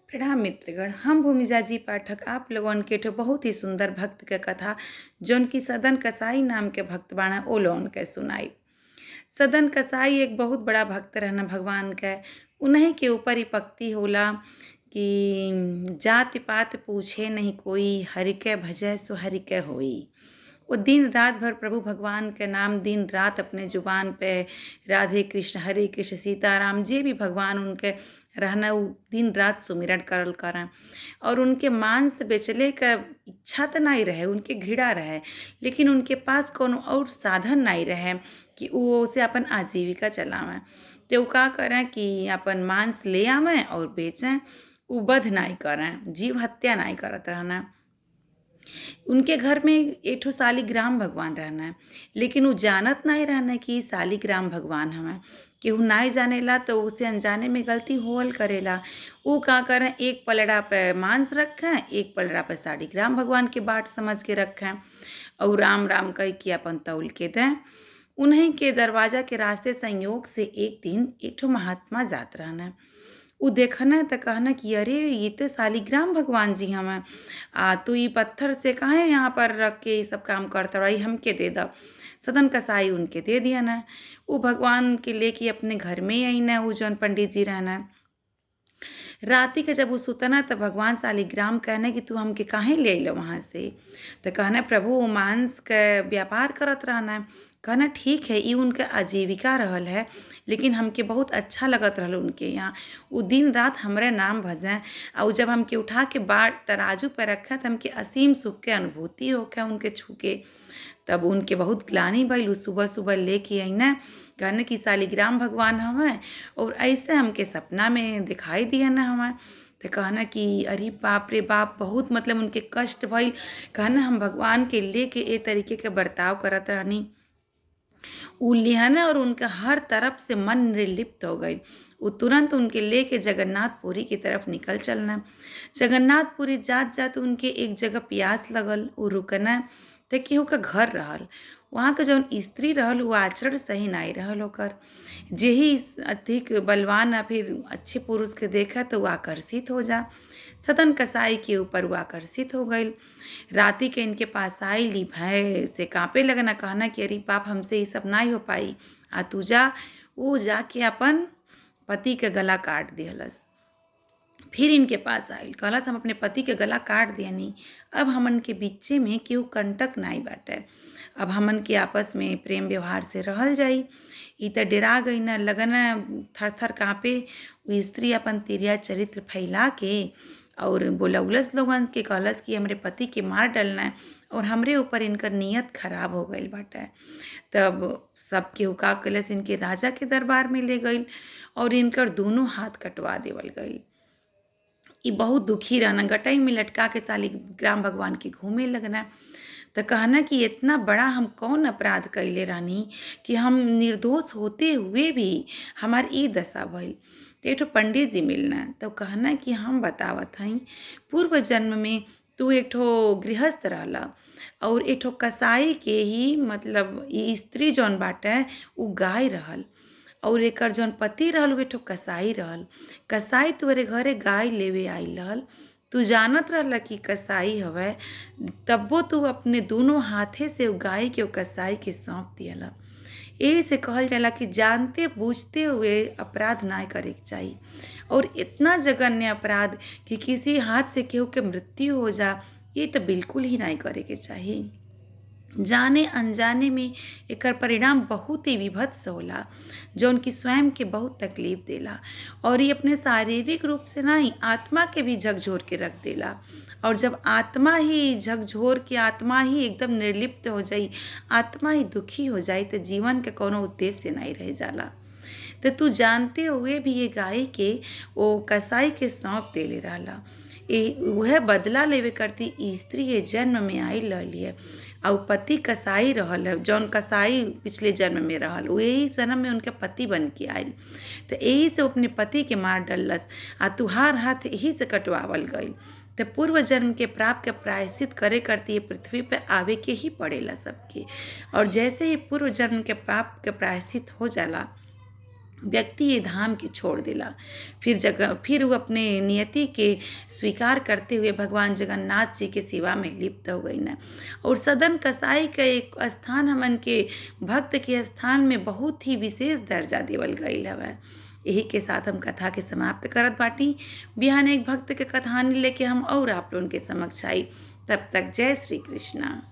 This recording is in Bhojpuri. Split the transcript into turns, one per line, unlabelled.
प्रणाम मित्रगण, हम भूमिजा जी पाठक आप लोगन के एठो बहुत ही सुंदर भक्त के कथा जौन की सदन कसाई नाम के भक्त बाड़ा ओ लोगन के सुनाई। सदन कसाई एक बहुत बड़ा भक्त रहना भगवान के। उन्हीं के ऊपर ही भक्ति होला कि जाति पात पूछे नहीं कोई, हरि के भजै सो हरि के होई। वो दिन रात भर प्रभु भगवान के नाम दिन रात अपने जुबान पे राधे कृष्ण हरे कृष्ण सीताराम जे भी भगवान उनके रहना उ दिन रात सुमिरन करल करें। और उनके मांस बेचले के इच्छा तो नहीं रहे, उनके घृणा रहे, लेकिन उनके पास कोनो और साधन नहीं रहे कि वो उसे अपन आजीविका चलावें। तो उ का करें कि अपन मांस ले आवें और बेचें, उ वध नहीं करें, जीव हत्या नहीं करत रहना। उनके घर में एक ठो शालिग्राम भगवान रहना है, लेकिन वो जानत नहीं रहना कि शालिग्राम भगवान हमें केहू नहीं जानेला, तो उसे अनजाने में गलती होल करेला। उ का करें, एक पलड़ा पे मांस रखें, एक पलड़ा पे शालिग्राम भगवान के बाट समझ के रखें और राम राम कह के अपन तौल के दें। उन्हीं के दरवाजा के रास्ते संयोग से एक दिन एक ठो महात्मा जात रहना। उ देखना त कहना कि अरे ये तो शालिग्राम भगवान जी हमें, आ तू ई पत्थर से काहे यहाँ पर रख के ये सब काम करता रही, हमके दे द। सदन कसाई उनके दे दिया ना। उ भगवान के लेके अपने घर में आई ना, उ जौन पंडित जी रहना। राति के जब वो सुतना त भगवान शालिग्राम कहने कि तू हमके काहे ले अइल वहाँ से। तो कहना प्रभु वो मांस के व्यापार करत रहना। कहना ठीक है, ये उनके आजीविका रहल है, लेकिन हमके बहुत अच्छा लगत रहल उनके यहाँ। उ दिन रात हमरे नाम भजें और जब हमके उठा के बाट तराजू पर रखें तो हमके असीम सुख के अनुभूति होखे उनके छूके। तब उनके बहुत ग्लानि भइल। उ सुबह सुबह लेके अइना, कहने कि शालिग्राम भगवान हमें और ऐसे हमके सपना में दिखाई दिया ना हमें। तो कहना कि अरे बाप रे बाप, बहुत मतलब उनके कष्ट भइल। कहना हम भगवान के लेके ए तरीके के बर्ताव करत रहनी। उ लिहना और उनका हर तरफ से मन निर्लिप्त हो गई। उ तुरंत उनके लेके जगन्नाथपुरी की तरफ निकल चलना। जगन्नाथपुरी जात जात उनके एक जगह प्यास लगल, उ रुकना त केहू का घर रहल। वहाँ के जौन स्त्री रहल वो आचरण सही नहीं रहल ओकर। जेही अधिक बलवान या फिर अच्छे पुरुष के देखा तो वो आकर्षित हो जा। सदन कसाई के ऊपर वो आकर्षित हो गई। राति के इनके पास आई ली, भय से कांपे लगना, कहना कि अरे बाप हमसे ये सब नहीं हो पाई, आ तू जा। वो जाके अपन पति के गला काट दिहलस। फिर इनके पास आइल, कहलस हम अपने पति के गला काट दियानी, अब हमन के बीचे में केहू कंटक नाई बाटे, अब हमन के आपस में प्रेम व्यवहार से रहल जाई। ई त डेरा गई न, लगन थर थर काँपे। उ स्त्री अपन तिरिया चरित्र फैला के और बोलौलस लोगन के, कहलस कि हमरे पति के मार डलना और हमरे ऊपर इनकर नीयत खराब हो गईल बाटे। तब सब केहू का कैलस, इनके राजा के दरबार में ले गईल और इनकर दोनों हाथ कटवा देवल गईल। ई बहुत दुखी रहना, गटई में लटका के शालिग्राम भगवान के घूमे लगना। तो कहना कि इतना बड़ा हम कौन अपराध कैले रहनी कि हम निर्दोष होते हुए भी हमार ई दशा भइल। तो एक ठो पंडित जी मिलना, तो कहना कि हम बतावत हई, पूर्व जन्म में तू एक ठो गृहस्थ रहला और एक ठो कसाई के ही मतलब ई स्त्री जौन बाटे उ गाय रहल और एकर जौन पति रहल उ एक ठो कसाई रहल। कसाई तोहरे घरे गाय लेवे आइल रहल, तू जानत रहला कि कसाई हवे, तब्बो तू अपने दोनों हाथे से उ गाय के उ कसाई के सौंप दियला। एही से कहल जाला कि जानते बूझते हुए अपराध ना करे के चाही। और इतना जघन्य अपराध कि किसी हाथ से केहू के मृत्यु हो जा, ये तो बिल्कुल ही नहीं करे के चाही। जाने अनजाने में एकर परिणाम बहुत ही विभत्स होला, जौन कि स्वयं के बहुत तकलीफ देला और ये अपने शारीरिक रूप से नहीं आत्मा के भी झकझोर के रख देला। और जब आत्मा ही झकझोर के आत्मा ही एकदम निर्लिप्त हो जाई, आत्मा ही दुखी हो जाई, तो जीवन के कोनो उद्देश्य नहीं रह जाला। तो तू जानते हुए भी ये गाय के वो कसाई के सौंप देले रहला। ए वह बदला लेवे करती स्त्री ये जन्म में आई ललिए और पति कसाई रहल है, जौन कसाई पिछले जन्म में रहल वही जन्म में उनके पति बन के आयल। तो यही से अपने पति के मार डलस आ तुहार हाथ यही से कटवावल गईल। तो पूर्व जन्म के प्राप्त के प्रायश्चित करे करती ये पृथ्वी पे आवे के ही पड़ेला सबके। और जैसे ही पूर्व जन्म के पाप के प्रायश्चित हो जाला व्यक्ति ये धाम के छोड़ देला, फिर जगह फिर वो अपने नियति के स्वीकार करते हुए भगवान जगन्नाथ जी के सेवा में लिप्त हो गई न। और सदन कसाई का एक स्थान हमन के भक्त के स्थान में बहुत ही विशेष दर्जा देवल गईल हवे। यही के साथ हम कथा के समाप्त करत बाटी। बिहान एक भक्त के कहानी लेके हम और आप लोगन के समक्ष आई। तब तक जय श्री कृष्णा।